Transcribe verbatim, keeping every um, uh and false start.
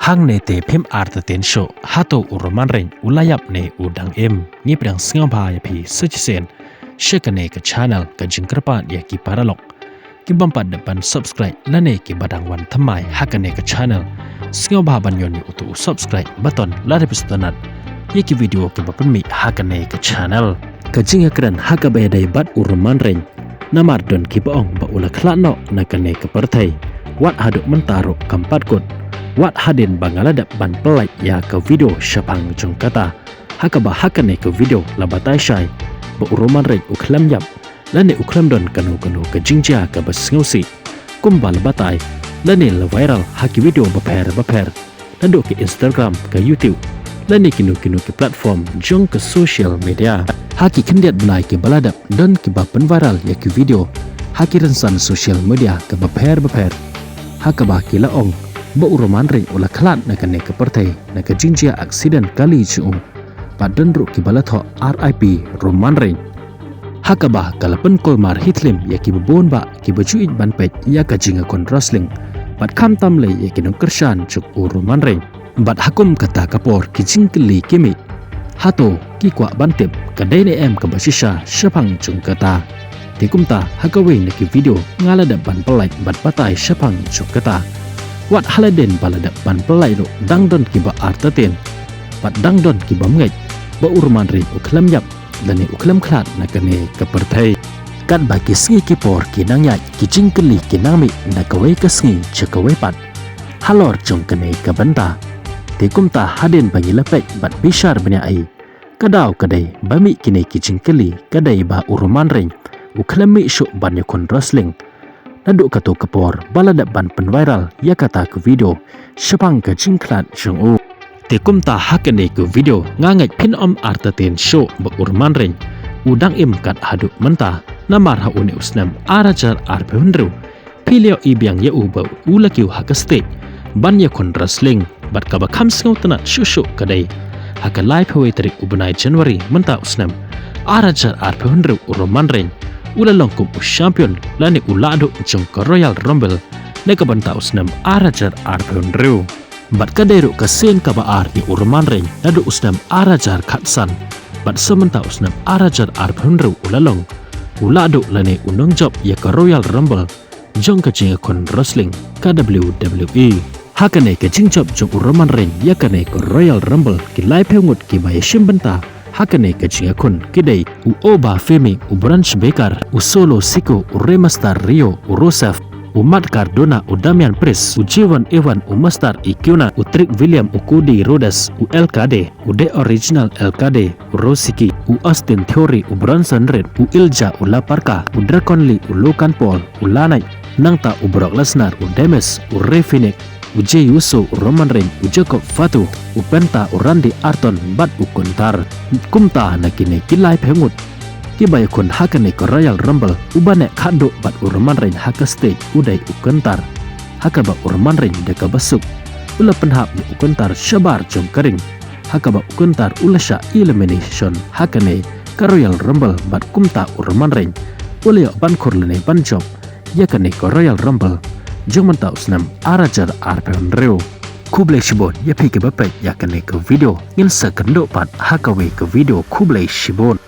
Hangne te phim artatien shuh, hato u Roman Reigns u la ïap ne u dang im? Ngi pdiang sngewbha ïa phi sa shisien sha kane ka channel, ka jingkyrpad ïa ki paralok ki bym pat dep ban subscribe lane ki ba dang wan thymmai ha kane ka channel. Sngewbha ban ñion ïa uto u subscribe button lada phi sngewtynnat ïa ki video ki ba pynmih ha kane ka channel. Ka jingïakren ha kaba ïadei bad u Roman Reigns, namar don ki ba ong ba u la khlad noh na kane ka pyrthei. Wat haduh mynta ruh kam pat kut. Wat hadien ba nga la dep ban pyllait ïa ka video shaphang jong kata, ha kaba ha kane ka video la batai shai ba u Roman Reigns u khlem ïap lane u khlem don kano kano ka jingjia kaba sngewsih, kumba la batai lane la viral ha ki video bapher bapher, naduh ka Instagram, ka YouTube lane kino kino ki platform jong ka social media. Ha ki khyndiat bnai ki ba la dep, don ki ba pynviral ïa ki video ha ki rynsan social media ka bapher bapher, ha kaba ki la ong ba u Roman Reigns u la khlad na kane ka pyrthei na ka jingjia accident kali jong u. Bad don ruh ki ba la thoh R I P Roman Reigns, ha kaba ka la pynkulmar hi thlem ïa ki ba bun bah ki ba ju ïeit ban peit ïa ka jingïakhun wrestling, bad khamtam lei ïa ki nongkyrshan jong u Roman Reigns. Bad ha kum kata ka por ki jingkylli ki mih, hato ki kwah ban tip ka dei ne em kaba shisha shaphang jong kata. Te kumta ha kawei na ki video nga la dep ban pyllait bad batai shaphang jong kata. Wat ha la dien ba la dep ban pyllait ruh, dang don ki ba artatien bad dang don ki bym ngeit ba u Roman Reigns u khlem ïap lane u khlem khlad na kane ka pyrthei. Katba ki sngi ki por ki nang ïaid, ki jingkylli ki nang mih na kawei ka sngi sha kawei pat halor jong kane ka bynta. Te kumta hadien ba ngi la peit bad bishar bniah, ka daw ka dei ba mih kine ki jingkylli ka dei ba u Roman Reigns u khlem mih shuh ban ïakhun wrestling naduh kato ka por ba la dep ban pynviral ïa kata ka video shaphang ka jingkhlad jong u. Te kumta ha kane ka video nga ngeit phin ym artatien shuh ba u Roman Reigns u dang im kat haduh mynta, namar ha une u snem ar hajar arphew hynriew phi la ïohi biang ïa u ba u la kiew ha ka stage ban ïakhun wrestling. Bad kaba kham sngewtynnat shuh shuh ka dei ha ka laiphew wei tarik u bnai January mynta u snem ar hajar arphew hynriew u Roman Reigns u la long kum u champion lane u lahduh jong ka Royal Rumble na ka bynta u snem ar hajar arphew hynriew. Bad ka dei ruh ka sien kaba ar ïa u Roman Reigns naduh u snem ar hajar khatsan bad sa mynta u snem ar hajar arphew hynriew u la long u lahduh lane u nongjop ïa ka Royal Rumble jong ka jingïakhun wrestling ka W W E. Ha kane ka jingjop jong u Roman Reigns ïa kane ka Royal Rumble, ki laiphew ngut ki ba ïashim bynta ha kane ka jingïakhun ki dei u Oba Femi, u Bronze Breakker, u Solo Sikoa, u Rey Mysterio, u Rusev, u Matt Cardona, u Damian Priest, u Kevin Owens, u Mister Aiquna, u Trick Williams, u Cody Rhodes, u Hangman, u The Original Hangman, u Ryosuke, u Austin Theory, u Bronson Reed, u Ilja, u La Parka, u Dragon Lee, u Logan Paul, u LA Knight, nangta u Brock Lesnar, u Demis, u Rey Fenix, u Jey Uso, u Roman Reigns, u Jacob Fatu, u Penta, u Randy Orton bad u Gunther. Kumta na kine ki laiphew ngut ki ba ïakhun ha kane ka Royal Rumble, u ba neh khatduh bad u Roman Reigns ha ka stage u dei u Gunther. Ha kaba u Roman Reigns da kaba suk u la pynhap ïa u Gunther shabar jong ka ring, ha kaba u Gunther u la shah elimination ha kane ka Royal Rumble. Bad kumta u Roman Reigns u la ïoh ban khur lane ban jop ïa kane ka Royal Rumble jong mynta u snem ar hajar arphew hynriew. Khublei shibun ïa phi ki ba peit ïa kane ka video. Ngin sa kynduh pat ha kawei ka video. Khublei shibun.